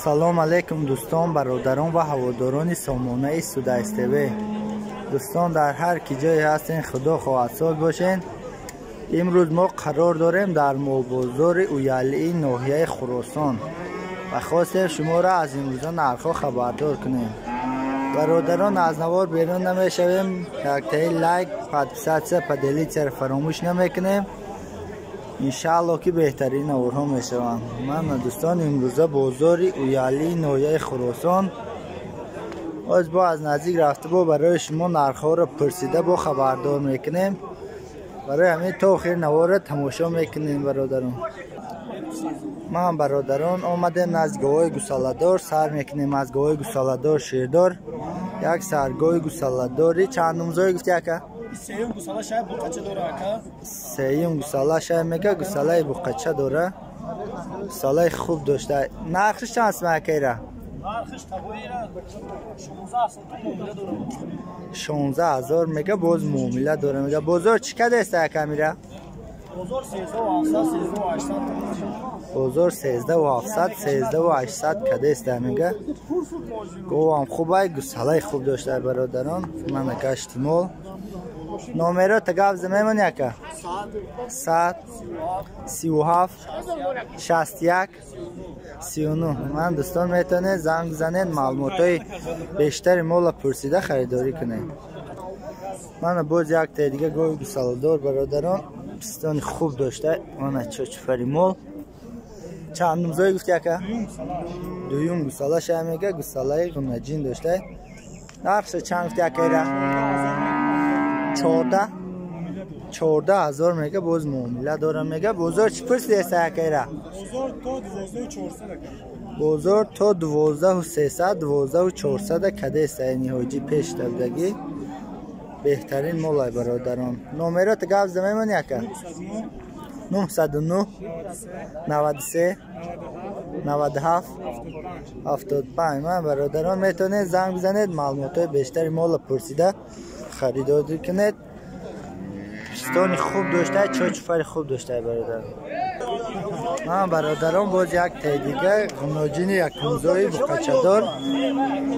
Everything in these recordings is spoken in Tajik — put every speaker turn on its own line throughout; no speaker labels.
Салом алейкум дӯстон, бародарон ва ҳаводорони сомонаи Судайс ТВ. Дӯстон, дар ҳар ки ҷое ҳастен, худо хоҳад соз бошен. Имрӯз мо қарор дорем дар молбозори Уялии ноҳияи Хуросон ва хостем шуморо аз имрӯза нархҳо хабардор кунем. Бародарон, аз навор берун намешавем, яктаи лайк, подписаться, поделиться фаромӯш намекунем. Иншаалло ки беҳтарин наворҳо мешаванд. Ман дӯстон, имрӯза бозори Уялии ноҳияи Хуросон оз бо аз наздик рафта бо барои шумо нархҳоро пурсида бо хабардор мекунем. Барои ҳамин то охири наворро тамошо мекунем, бародарон. Ман бародарон омадем назди говои гусаладор, сар мекунем аз говои гусаладор ширдор. Як саргоҳи гусаладори чандумзое гуфти ака?
Сеюм гусала шай буқача дора ака.
Сеюм гусала шай мега, гусалаи буқача дора. Гусалаи хуб дошта. Нархш чанд сум акайра?
Нархш табоира 16 муомила дора.
16 000 мега, боз муомила дора мега. Бозор чӣ кадест ака мира?
Бозор 13 700, 13 800.
Бозор 13 700, 13 800 кадест мега. Говам хубай, гусалаи хуб дошта, бародарон. Мана гашти мол. Номеро гап мемони ака? 100 37 61 39. Ман дӯстон, метавонед занг бизанед, маълумотҳои бештари мола пурсида харидорӣ кунед. Мана боз яктаи дига гови гусаладор, бародарон, пистони хуб дошта. Мана чочфари мол. Чандумзое гуфти ака? Дуюм гусала шай мега, гусалаи ғунаҷин дошта. Нархша чанд гуфти акайра? 14 000 мега, боз муомила дорам мега. Бозор чӣ пурсидеста акайра? Бозор то 12 300, 12 400 кадеста. Ниҳоҷӣ пеш дабдагӣ беҳтарин молай, бародарон. Номерота гап зада мемонӣ ака? 909 93 97 75. Ман бародарон, метавонед занг бизанед, маълумотҳои бештари мола пурсида харидорӣ кунед. Пистони хуб дошта, чочфари хуб дошта, бародар. Ман бародарон, боз як дига ғуноҷини якумзои буқачадор,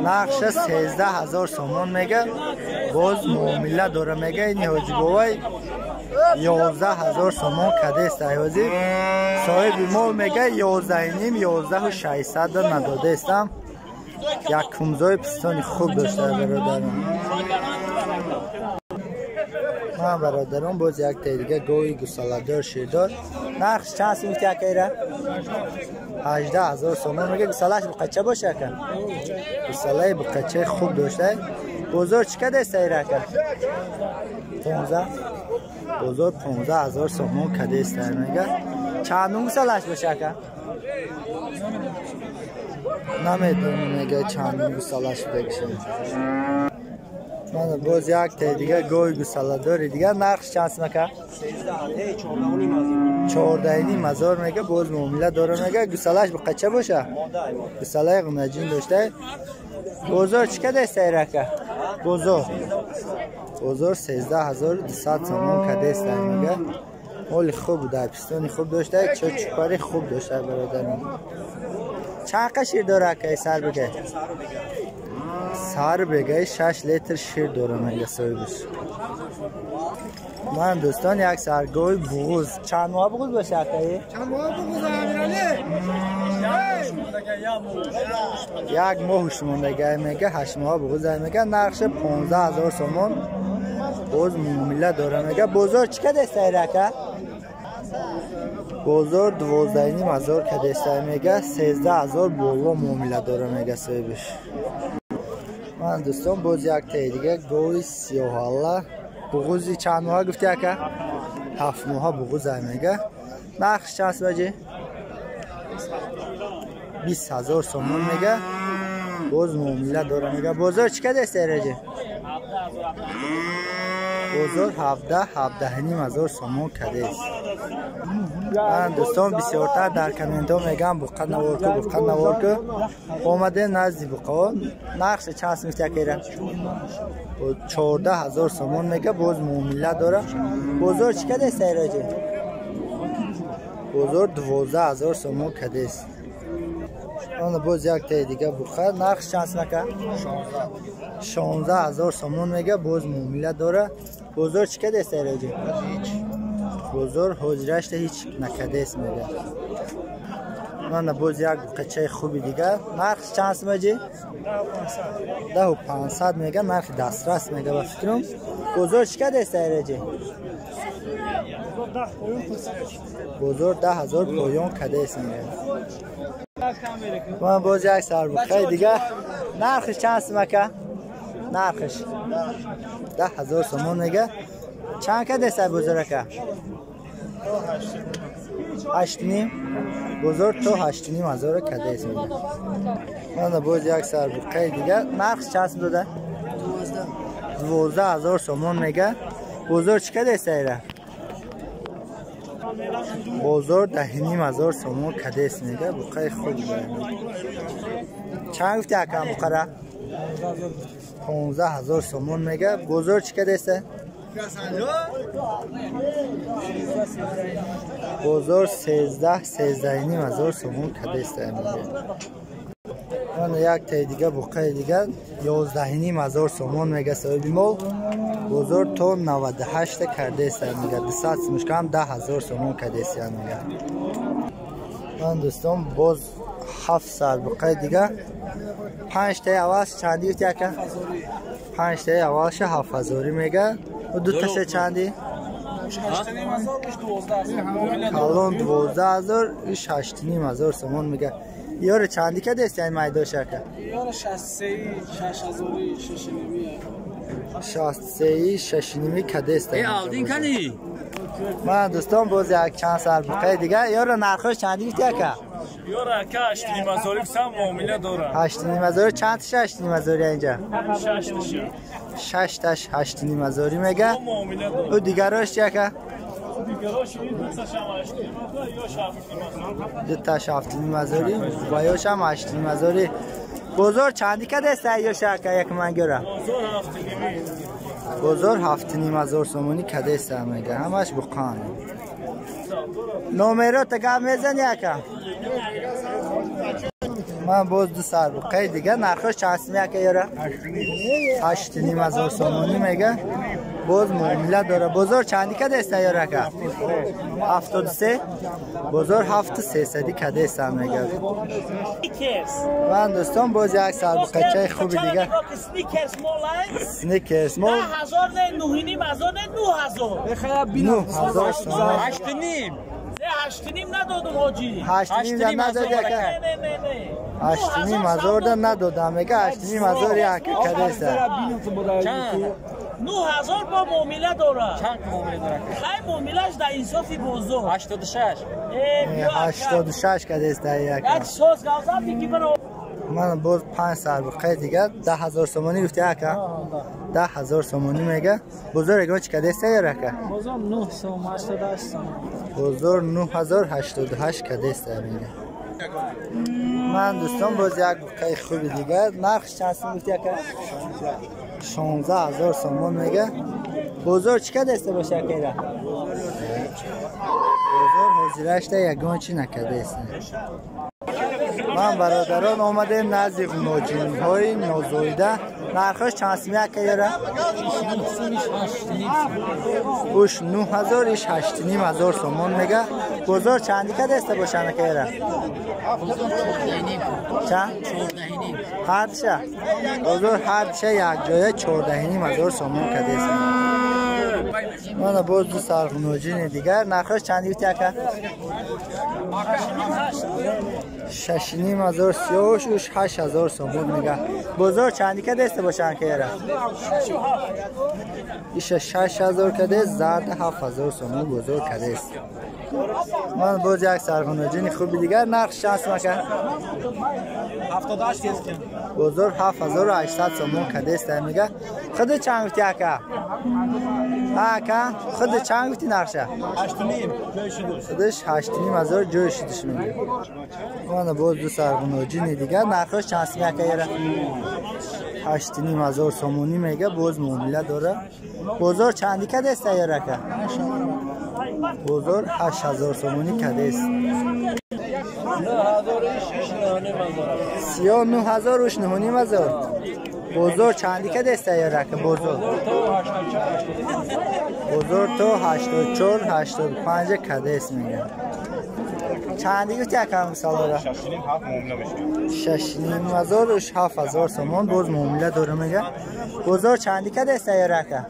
нархша 13 000 сомон мега, боз муомила дора мега. Ини ҳоҷибовай 11 000 сомон кадеста. Ҳозир соҳиби мол мега 11,5, 11 600 надодаестам. Якумзои пистони хуб дошта, бародарон. Ман бародарон, боз як дига гови гусаладор ширдор, нархш чанд сум гуфти акайра? 18 000 сомон мега. Гусалааш буқача боша ака? Гусалаи буқачаи хуб дошта. Бозор чӣ кадеста ира ака? 15. Бозор 15 000 сомон кадеста мега. Чандум гусалааш боша ака? Намедонам мега чандум гусалааш будагиша. Мана боз як дига гови гусаладори дига, нархш чанд сум ака? 14,5 ҳазор мега, боз муомила дора мега. Гусалааш буқача боша? Гусалаи ғунаҷин дошта. Бозор чӣ кадеста ира ака? Бозор 13 200 сомон кадеста мега. Моли хуб буда, пистони хуб дошта, чочпари хуб дошта, бародарон. Чанд қа шир дора ака? Сар бигай, сар бегай 6 литр шир дора мега соҳибаш. Ман дӯстон, як саргоҳи буғуз, чанд моҳ буғуз боша акаи? Як моҳ мондагай мега, 8 моҳ буғуз мега. Нархша 15 000 сомон, боз муомила дора мега. Бозор чӣ кадеста ака? Бозор 12,5 ҳазор кадеста мега, 13 000 боло муомила дора мега соҳибаш. Ман дӯстон, боз як таи дига гови сиёҳалла буғузи чанд моҳа гуфти ака? 7 моҳа буғуза мега. Нархш чанд сумаҷи? 20 000 сомон мега, боз муомила дора мега. Бозор чӣ кадеста эраҷи? Бозор 17, 17,5 ҳазор сомон кадест. Ман дӯстон, бисёртар дар комментҳо мегӯям: буқа наворку, буқа наворку. Омадем назди буқао. Нархша чанд сум якера? 14 000 сомон мега, боз муомила дора. Бозор чӣ кадест эраҷи? Бозор 12 000 сомон кадест. Ана боз як таи дига буқа. Нархш чанд сумака? 16,000 сомон мега. Боз муомила дора. Бозор чӣ кадест айраҷи? Бозор ҳозирашта ҳеҷ накадест мега. Мана боз як буқачаи хуби дигар. Нархш чанд сумаҷи? 10,500 мега. Нархи дастрас мега ба фикрам. Бозор чӣ кадест айраҷи? Бозор 10,000 поён кадест мега. Ман боз як сарбуқаи дигар. Нархш чанд сумака? Нархш 10,000 сомон мега. Чанд кадест ай бозор ака? 8,5. Бозор то 8,5 ҳазор кадест мега. Мана боз як сарбуқаи дигар. Нархш чанд сум дода? 12,000 сомон мега. Бозор чӣ кадест айра? Бозор 10,5 ҳазор сомон кадест мега. Буқаи хуб. Чанд гуфти акам буқара? 15,000 сомон мега. Бозор чӣ кадест? Бозор 13 13,5 ҳазор сомон кадест мега. Мана як таи дига буқаи дигар 11,5 ҳазор сомон мега соҳиби мол. Бозор то 98 кардест мега. 200 сумушкам 10,000 сомон кадест мега. Ман дӯстон боз 7 сар буқаи дигар. 5 таи аввалш чанди гуфти ака? 5 таи аввалша 7,000 мега. Ду таша чанди? Калон 12,000, иш 8,5 ҳазор сомон мега. Ёре чанди кадест ян майдош ака?
Ёре 63 6,000 6,5.
63 6,5 кадест.
Э алдин кани?
Ман дӯстон боз як чанд сар буқаи дигар. Ёро нархош чанди гуфти ака?
Ёра ака 8,5 ҳазор сам муомила дора.
8,5 ҳазор чанд таша 8,5 ҳазор инҷа?
6 таша.
6 таш 8,5 ҳазор мега.
Муомила дора.
Ӯ дигарош чи ака?
Дигарош ду ташам 8,5 ҳазор ё 7,5 ҳазор.
Ду таш 7,5 ҳазор ва ё шам 8,5 ҳазор. Бозор чанди кадест ё ака як ман гӯра?
Бозор 7,5.
Бозор 7,5 ҳазор сомонӣ кадест мега. Ҳамаш буқан. Номерота гап мезани ака? Ман боз ду сар буқаи дигар. Нархош чанд суми ака ёра? 8,5 ҳазор сомонӣ мега. Боз муомила дора. Бозор чанди кадест ёра ака? 73. Бозор 7300 кадест мега. Ман дӯстон боз як сарбуқачаи хуби дигар. Сникерс мол
10,000 не 9,5 ҳазор не 9,000.
9,000 сомон.
8,5.
Не 8,5 надодум ҳоҷӣ.
8,5 надоди ака?
Не не не.
8,5 ҳазор да надодам мега. 8,5 ҳазор як кадеста.
Чанд?
9,000 бо муомила дора.
Чанд муомила дора?
Хай муомилаш дар инсофи бозор.
86.
Э биё ака.
86 кадеста як.
Як соз гавзам дики баро.
Ман боз 5 сарбуқаи дигар 10,000 сомонӣ гуфти ака? 10,000 сомонӣ мега. Бозор ягон чӣ кадеста ёр ака?
Бозор 9 сом 88 сом.
Бозор 9,088 кадеста мега. Ман дӯстон боз як буқаи хуби дигар. Нархш чанд сум гуфти ака? 16,000 сомон мега. Бозор чӣ кадеста боша ака ира? Бозор ҳозирашта ягон чӣ накадеста. Ман бародарон омадем назди ғуноҷинҳои нозоида. Нархош чанд суми ака ёра? Уш 9,000, иш 8,5 ҳазор сомон мега. Бозор чанди кадеста бошан ака ёра? Чанд? Ҳардша. Бозор ҳардша якҷоя 14,5 ҳазор сомон кадеста. Мана боз ду сарғуноҷини дигар. Нархош чанди гуфти ака? 6,5 ҳазор сиёҳуш, уш 8,000 сомон мега. Бозор чанди кадеста бошан ка яра? Иша 6,000 кадест, зарда 7,000 сомон бозор кадест. Ман боз як сарғуноҷини хуби дигар. Нархш чанд сум ака? Бозор 7800 сомон кадеста мега. Худи чанд гуфти ака? Ака, худи чанд гуфти нархша? Худиш 8,5 ҳазор ҷои шудиш мега. Мана боз ду сарғуноҷини дигар. Нархош чанд сум ака яра? 8,5 ҳазор сомонӣ мега. Боз муомила дора. Бозор чанди кадеста яра ака? Бозор 8,000 сомонӣ кадест. سیاه 9000 روش 9500. بزرگ چندی که دسته یا رکه بزرگ؟ بزرگ تو 84 85 کدس میگه. چندی گفتی اکرم سالاره؟
6.5 معامله میشه.
6.5 روش 7000 سومان باز معامله داره میگه. بزرگ چندی که دسته یا رکه؟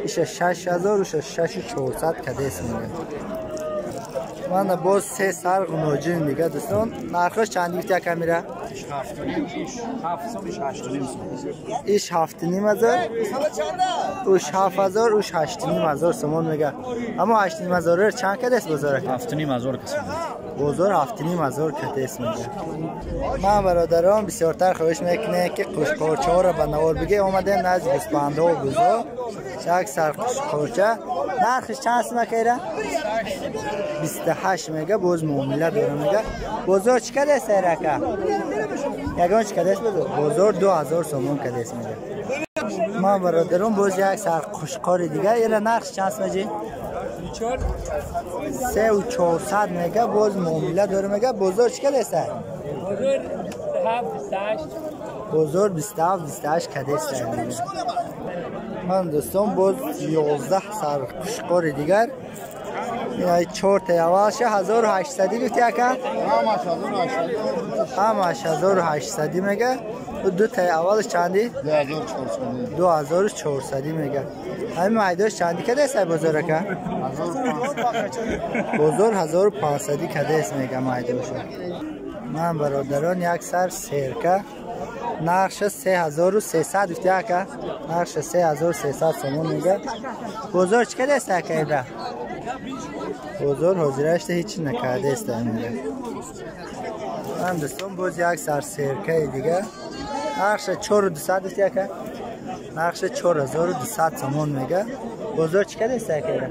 64
6000 روش 6400 کدس میگه. من باز سه سر قناجین میگه دوستان. نرخش چندی گفتی اکرم میره؟ ایش 7.5 هزار، اوش 7000، اوش 8.5 هزار سومان میگه. اما 8.5 هزار چند کدس بازار؟
7.5 هزار کسی.
بازار 7.5 هزار کدس میگه. من برادران بسیارتر خواهش میکنه که قوشقارچه ها را به نوار بگه. آمده نزد گوسفنده و بزا. یک سر قوشقارچه نرخش چند سمه که 28 میگه. باز معامله داره میگه. بازار چی کدس رکه؟ یگان چی کدس بزرگ؟ بازار 2000 سومان کدس میگه. من برادران باز یک سر قوشقار دیگه. ایره نرخش چند سمه جی؟ 3400 میگه. باز معامله داره میگه. بازار چی کدس؟ بازار 27 28 کدس میگه. من دوستان باز 11 سر قوشقار دیگر. این 4 تا اولش 1800 گفتی اکا؟ همش 1800 میگه. دو تا اولش چندی؟ 2400 میگه. همین مایداش چندی کده است بازار اکا؟ بازار 1500 کده است میگه مایداش. من برادران یک سر سرکه نقش 3300 گفتی اکا؟ نقش 3300 سومون میگه. بازار چی کده است اکا ایبرا؟ بازار حاضرش هیچی نکرده است میگه. من دوستان باز یک سر سرکه دیگه نقش 4200 گفتی اکا؟ نقش 4200 سومون میگه. بازار چی کده است اکا ایبرا؟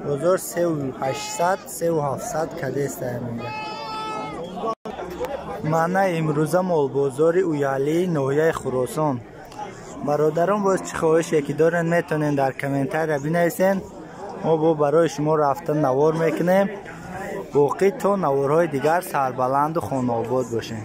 بازار 3800 3700 کده است میگه. Мана имрӯза молбозори Уялии ноҳияи Хуросон. Бародарон боз чӣ хоҳише ки дорен метонен дар комментария бинависен. Мо бо барои шумо рафта навор мекунем. Боқӣ то наворҳои дигар сарбаланду хонаобод бошем.